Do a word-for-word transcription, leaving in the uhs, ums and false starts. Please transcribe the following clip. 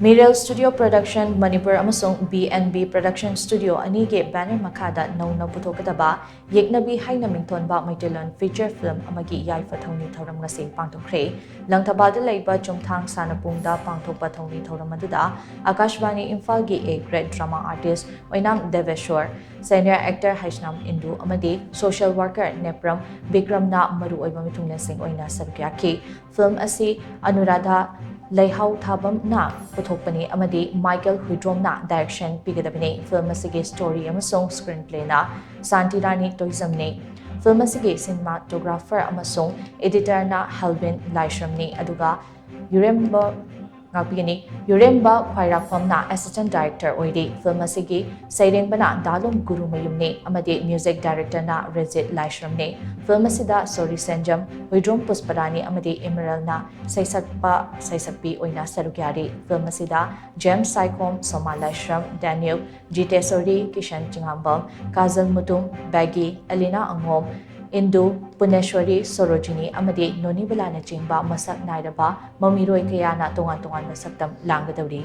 Mirel Studio Production Manipur ꯑꯃꯁꯨꯡ B and B Production Studio ꯑꯅꯤꯒꯤ banner ꯃꯈꯥꯗ ꯅꯧꯅ ꯄꯨꯊꯣꯛꯀꯗꯕ ꯌꯦꯛꯅꯕꯤ ꯍꯥꯏꯅ ꯃꯤꯡꯊꯣꯟꯕ ꯃꯩꯇꯩꯂꯣꯟ feature film ꯑꯃꯒꯤ ꯌꯥꯏꯐ ꯊꯧꯅꯤ ꯊꯧꯔꯝ ꯉꯁꯤ ꯄꯥꯡꯊꯣꯛꯈ꯭ꯔꯦ꯫ ꯂꯪꯊꯕꯥꯜꯗ ꯂꯩꯕ ꯆꯨꯝꯊꯥꯡ ꯁꯥꯟꯅꯄꯨꯡꯗ ꯄꯥꯡꯊꯣꯛꯄ ꯊꯧꯅꯤ ꯊꯧꯔꯝ ꯑꯗꯨꯗ ꯑꯀꯥꯁꯕꯥꯅꯤ ꯏꯝꯐꯥꯜꯒꯤ A grade drama artist Oinam ꯗꯦꯕꯦꯁꯣꯔ, senior actor Heisnam ꯏꯟꯗꯨ ꯑꯃꯗꯤ social worker ꯅꯦꯄ꯭ꯔꯝ ꯕꯤꯀ꯭ꯔꯝꯅ ꯃꯔꯨꯑꯣꯏꯕ ꯃꯤꯊꯨꯡꯂꯦꯟꯁꯤꯡ ꯑꯣꯏꯅ ꯁꯔꯨꯛ ꯌꯥꯈꯤ꯫ Film ꯑꯁꯤ ꯑꯅꯨꯔꯥꯙꯥ ꯂꯩꯍꯥꯎ ꯊꯥꯕꯝꯅ ꯄꯨꯊꯣꯛꯄꯅꯤ ꯑꯃꯗꯤ ꯃꯥꯏꯀꯦꯜ ꯍꯨꯏꯗ꯭ꯔꯣꯝꯅ direction ꯄꯤꯒꯗꯕꯅꯤ꯫ Film ꯑꯁꯤꯒꯤ story ꯑꯃꯁꯨꯡ screenplayꯅ ꯁꯥꯟꯇꯤꯔꯥꯅꯤ ꯇꯣꯏꯖꯝꯅꯤ꯫ Film ꯑꯁꯤꯒꯤ cinematographer ꯑꯃꯁꯨꯡ editorꯅ ꯍꯦꯜꯕꯤꯟ ꯂꯥꯏꯁ꯭ꯔꯝꯅꯤ, ꯑꯗꯨꯒ ꯌꯨꯔꯦꯝꯕ, ꯉꯥꯛꯄꯤꯒꯅꯤ, ꯌꯨꯔꯦꯝꯕ ꯈ꯭ꯋꯥꯏꯔꯥꯛꯄꯝꯅ assistant director ꯑꯣꯏꯔꯤ꯫ Film ꯑꯁꯤꯒꯤ ꯁꯩꯔꯦꯡꯕꯅ ꯗꯥꯂꯨꯝ ꯒꯨꯔꯨꯃꯌꯨꯝꯅꯤ ꯑꯃꯗꯤ music directorꯅ ꯔꯦꯖꯤꯠ ꯂꯥꯏꯁ꯭ꯔꯝꯅꯤ꯫ Film ꯑꯁꯤꯗ ꯁꯣꯔꯤ ꯁꯦꯟꯖꯝ, ꯍꯨꯏꯗ꯭ꯔꯣꯝ ꯄꯨꯁꯄꯔꯥꯅꯤ ꯑꯃꯗꯤ ꯏꯃꯔꯦꯜꯅ ꯁꯩꯁꯛꯄ ꯁꯩꯁꯛꯄꯤ ꯑꯣꯏꯅ ꯁꯔꯨꯛ ꯌꯥꯔꯤ꯫ Film ꯑꯁꯤꯗ ꯖꯦꯝꯁ ꯁꯥꯏꯈꯣꯝ, ꯁꯣꯃꯥ ꯂꯥꯏꯁ꯭ꯔꯝ, ꯗꯦꯅ꯭ꯌꯨꯕ, ꯖꯤꯇꯦꯁꯣꯔꯤ, ꯀꯤꯁꯟ ꯆꯤꯉꯥꯝꯕꯝ, ꯀꯥꯖꯜ ꯃꯨꯇꯨꯝ, ꯕꯦꯒꯤ, ꯑꯦꯂꯤꯅꯥ ꯑꯉꯣꯝ, ꯏꯟꯗꯨ, ꯄꯨꯅꯦꯁꯣꯔꯤ, ꯁꯣꯔꯣꯖꯤꯅꯤ ꯑꯃꯗꯤ ꯅꯣꯅꯤꯕꯂꯥꯅꯆꯤꯡꯕ ꯃꯁꯛ ꯅꯥꯏꯔꯕ ꯃꯃꯤꯔꯣꯏ ꯀꯌꯥꯅ ꯇꯣꯉꯥꯟ ꯇꯣꯉꯥꯟꯕ ꯁꯛꯇꯝ ꯂꯥꯡꯒꯗꯧꯔꯤ꯫